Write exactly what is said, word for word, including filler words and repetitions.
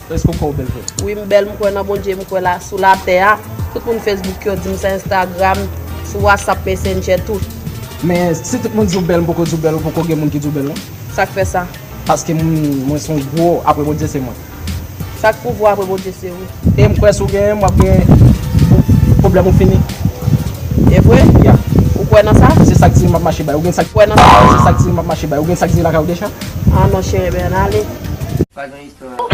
Èske w kwè w bèl vre? Wi, m bèl, m kwè nan Bondye, m kwè la sou latè a. Tout moun Facebook yo di m sa, Instagram, sou WhatsApp, Messenger, tout. Men si tout moun di w bèl, m poko di w bèl, ou poko gen moun ki di w bèl non. Sa k fè sa? Paske m, mwen se yon gwo, apre Bondye se mwen. Sa k pou vwa apre Bondye se ou. E m kwè si w genyen m, w ap gen pwoblèm ou fini. E vre? Ya. Ou kwè nan sa? Se sa k di m ap mache bay. Ou gen sa k kwè nan sa? Se sa k di m ap mache bay. Ou gen sa k di lakay ou deja? Ah non, cheri, ben ale. Pa gen istwa.